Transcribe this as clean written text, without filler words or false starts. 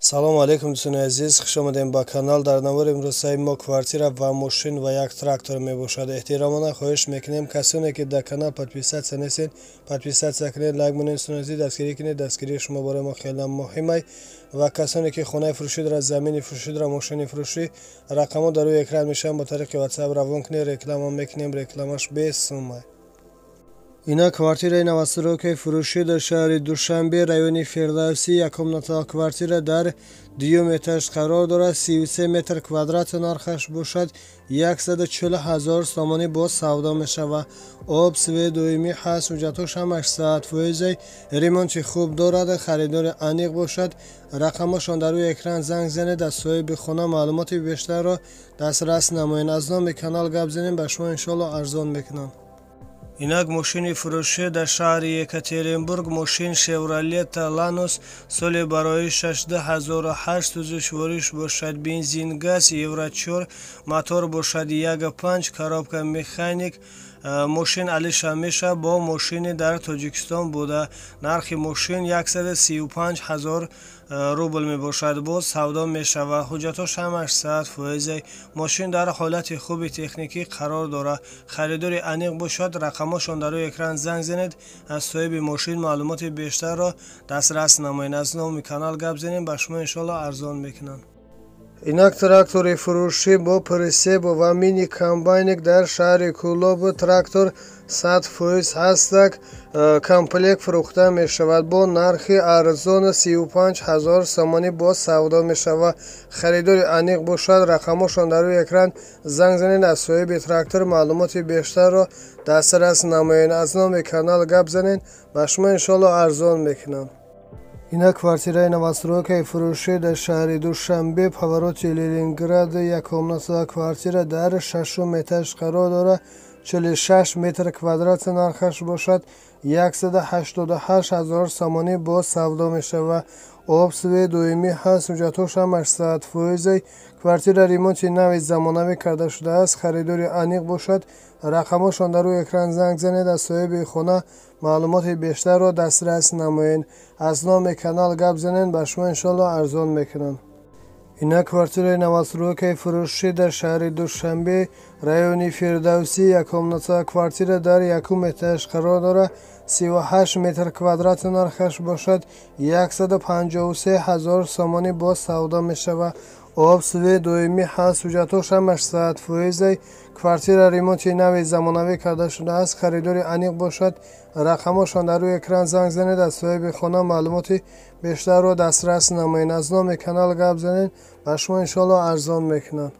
Салому алейкум, дӯстони азиз, хуш омадем ба канал. Дар навори имрӯзаи мо квартира ва мошин ва як трактор мебошад. Эҳтиромона хоҳиш мекунем, касоне ки дар канал подписаться нестед, подписаться кунед, лайк монед, дӯстони азиз, дастгирӣ кунед. Дастгирии шумо барои мо хеле муҳим. Ва касоне ки хонаи фурӯшӣ дорад, замини фурӯшӣ дорад, мошини фурӯшӣ, рақамҳо дар рӯи экран мешаванд, ба тариқи WhatsApp равон кунед, реклама мекунем, рекламаш бесумай. Ина квартираи новостройкаи фурӯшӣ дар шаҳри Душанбе, райони Фирдавсӣ. Яккомната квартира дар дуюм этаж қарор дорад, 33 метр квадрат, нархаш бошад 140 ҳазор сомонӣ, боз савдо мешавад. Об, свет доимӣ ҳаст, ҳуҷҷатҳош ҳамаш 100%, ремонти хуб дорад. Харидори аниқ бошад, рақамҳошон дар рӯи экран, занг занед, аз соҳиби хона маълумоти бештарро дастрас намоед. Аз номи канал гап занем, ба шумо иншоалло арзон мекунам. Инак мошини фурӯшӣ дар шаҳри Екатеринбург, мошин Шевролет Ланос, соли барои 2008, сӯзишвориш бошад бензин, газ, Евро 4, мотор бошад 1.5, коробка механик. Мошин алиша меша бо мошини дар Тоҷикистон буда. Нархи мошин 135 ҳазор рубл мебошад, боз савдо мешавад. Ҳуҷҷатҳош ҳамаш 100%. Мошин дар ҳолати хуби техникӣ қарор дорад. Харидори аниқ бошад, рақамҳошон дар рӯи экран, занг занед, аз соҳиби мошин маълумоти бештарро дастрас намоед. Аз номи канал гап занем, ба шумо иншоалло арзон мекунанд. Инак трактори фурӯшӣ бо прицеп ва мини комбайник дар шаҳри Кӯлоб. Трактор 100% ҳастак, комплект фурӯхта мешавад бо нархи арзон, 35 ҳазор сомонӣ, боз савдо мешавад. Харидори аниқ бошад, рақамҳошон дар рӯи экран, занг занед, аз соҳиби трактор маълумоти бештарро дастрас намоед. Аз номи канал гап занед, ба шумо иншоалло арзон мекунанд. Ина квартираи новостройкаи фурӯшӣ дар шаҳри Душанбе, повороти Ленинград. Яккомната квартира дар шашум этаж қарор дорад, 46 метр квадрат, нархаш бошад 188 ҳазор сомонӣ, боз савдо мешавад. Об, свет доимӣ ҳаст, ҳуҷҷатҳош ҳамаш 100%. Квартира ремонти нави замонавӣ карда шудааст. Харидори аниқ бошад, рақамҳошон дар рӯи экран, занг занед, аз соҳиби хона маълумоти бештарро дастрас намоед. Аз номи канал гап занед, ба шумо иншоалло арзон мекунанд. Ина квартираи новостройкаи фурӯшӣ дар шаҳри Душанбе, райони Фирдавсӣ. Яккомната квартира дар якум этаж қарор дорад, 38 метр квадрат, нархаш бошад 153 ҳазор сомонӣ, боз савдо мешавад. Об, свет доимӣ ҳаст, ҳуҷҷатҳош ҳамаш 100%. Квартира ремонти нави замонавӣ карда шудааст. Харидори аниқ бошад, рақамҳошон дар рӯи экран, занг занед, аз соҳиби хона маълумоти бештарро дастрас намоед. Аз номи канал гап занед, ба шумо иншоалло арзон мекунанд.